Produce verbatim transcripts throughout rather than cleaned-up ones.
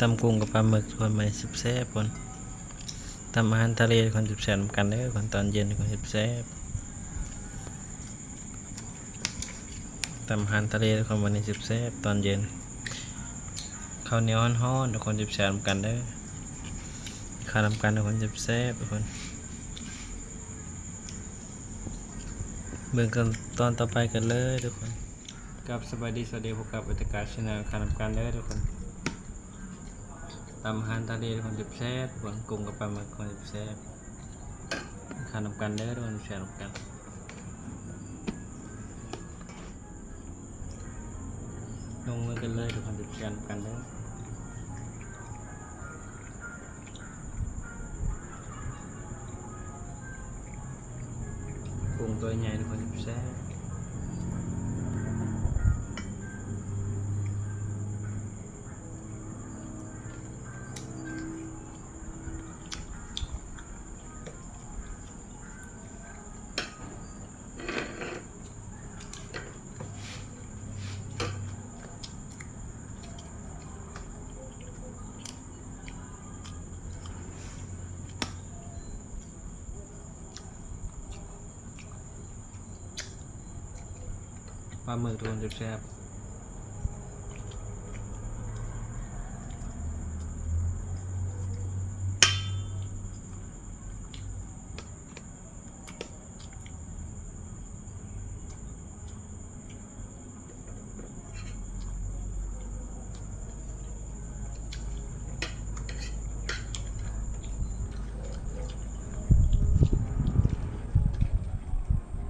ตำกุ้งกับปลาหมึกทุกคน มื้อนี้แซ่บๆ ทุกคน ตำอาหารทะเลทุกคน แซ่บๆ นำกันเด้อทุกคน ตอนเย็นทุกคน แซ่บๆ ตำอาหารทะเลทุกคน มื้อนี้แซ่บๆ ตอนเย็น ข้าวเหนียวฮ้อนๆ ทุกคน แซ่บๆ นำกันเด้อ ข้าวนำกันทุกคน แซ่บๆ ทุกคน เบิ่งกันตอนต่อไปกันเลยทุกคน ครับ สบายดี สวัสดี พบกับวิทยการ Channel ข้าวนำกันเด้อทุกคน ตำอาหารทะเลทุกคน แซ่บๆ ทุกคน กุ้งกับปลาหมึกทุกคน แซ่บๆ ข้าวนำกันเด้อทุกคน แซ่บนำกัน ลงมือกันเลยทุกคน แซ่บนำกันเด้อ กุ้งตัวใหญ่ทุกคน แซ่บ ปลาหมึกทุกคน แซ่บ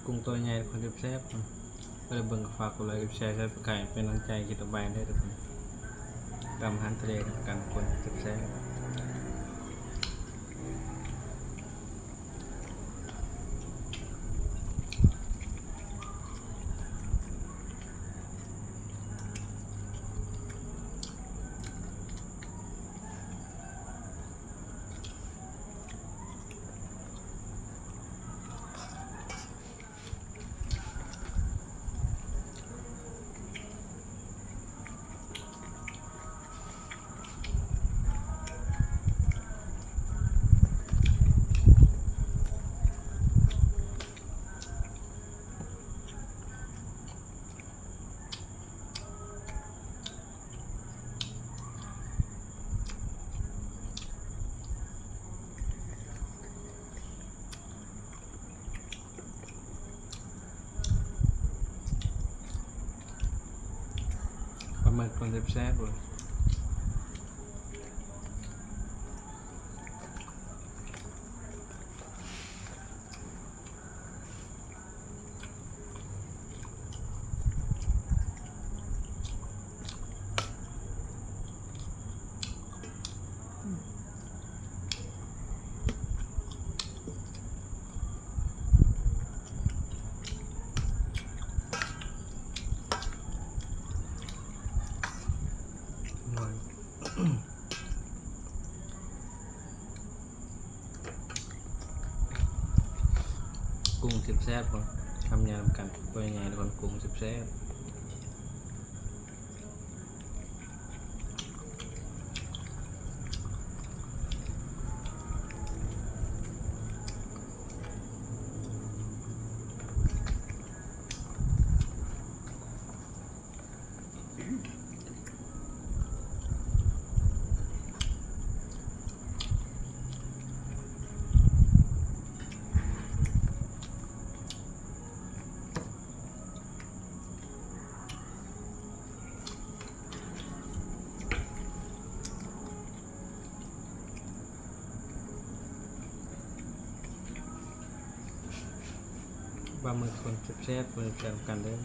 ๆ กุ้งตัวใหญ่ทุกคน แซ่บๆ ก็เลยเบิ่งก็ฝากกดไลค์กดแชร์ Subscribe เป็นกำลังใจคลิปต่อไปด้วยทุกคน ตำอาหารทะเลกันทุกคน แซ่บๆ ปลาหมึกคนแซ่บๆ เลย อร่อย กุ้งแซ่บๆ ครับ คำใหญ่นำกัน ตัวใหญ่ทุกคน กุ้งแซ่บๆ ปลาหมึกคนแซ่บๆ คนแซ่บกันเด้อ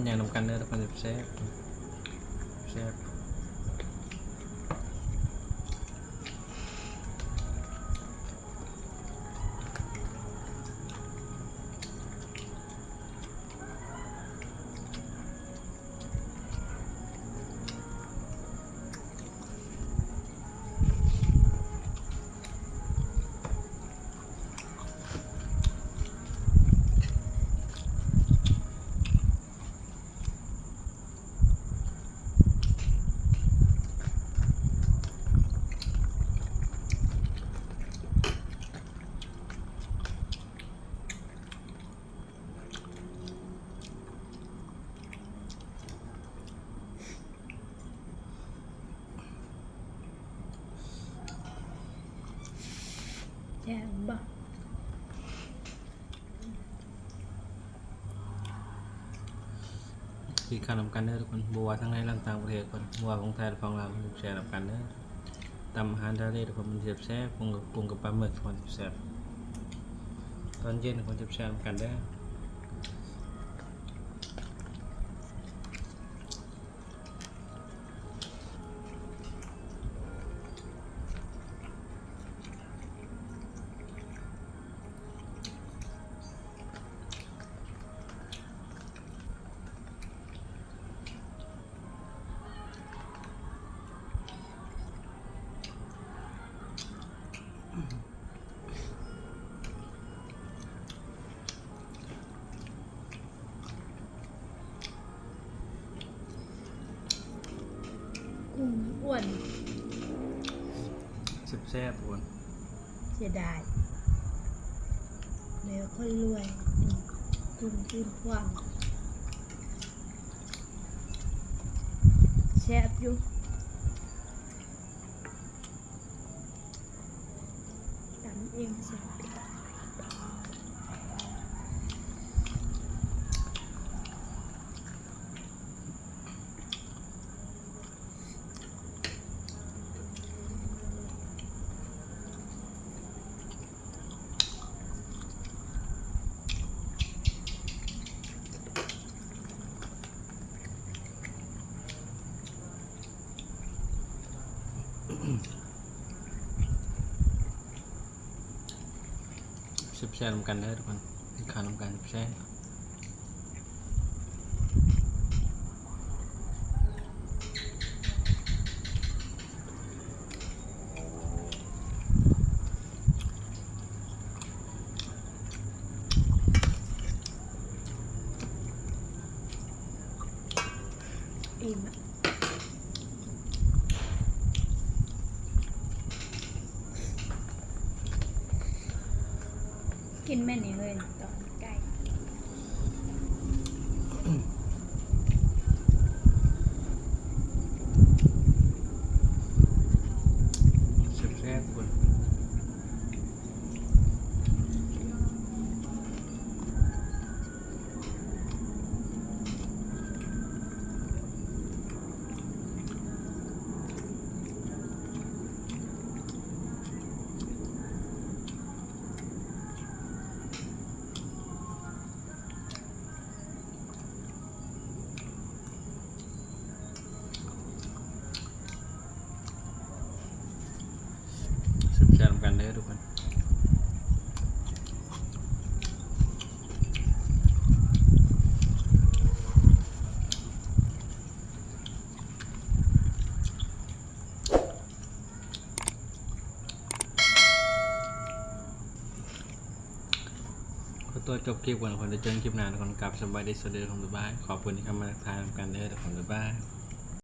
อย่างนำกันเด้อทุกคน แซ่บแซ่บ แซ่บบ่ กินข้าวนำกันเด้อทุกคน บ่ว่าทั้งในและต่างประเทศก่อน บ่ว่าของไทยและของลาว มาแซ่บนำกันเด้อ ตำอาหารทะเลทุกคน มันแซ่บๆ กุ้งกับ กุ้งกับปลาหมึกทุกคน แซ่บๆ ตอนเย็นทุกคน แซ่บๆ นำกันเด้อ กุ้งอ้วน แซ่บๆ อ้วน เสียดาย เดี๋ยวค่อยรวย อืม กุ้งขึ้นพวง แซ่บอยู่ ตำเองแซ่บเอง แซ่บๆ นำกันเด้อทุกคน กินข้าวนำกันแซ่บๆ อิ่มอะ กินแม่นี้เลยตอนไก่ แซ่บๆ คน แซ่บๆ นำกันเด้อทุกคน ขอตัวจบคลิปก่อนทุกคน เดี๋ยวเจอกันคลิปหน้าทุกคนครับ สบายดี สวัสดีทุกคน บ๊ายบาย ขอบคุณที่เข้ามาทักทายกันเด้อทุกคน บ๊ายบาย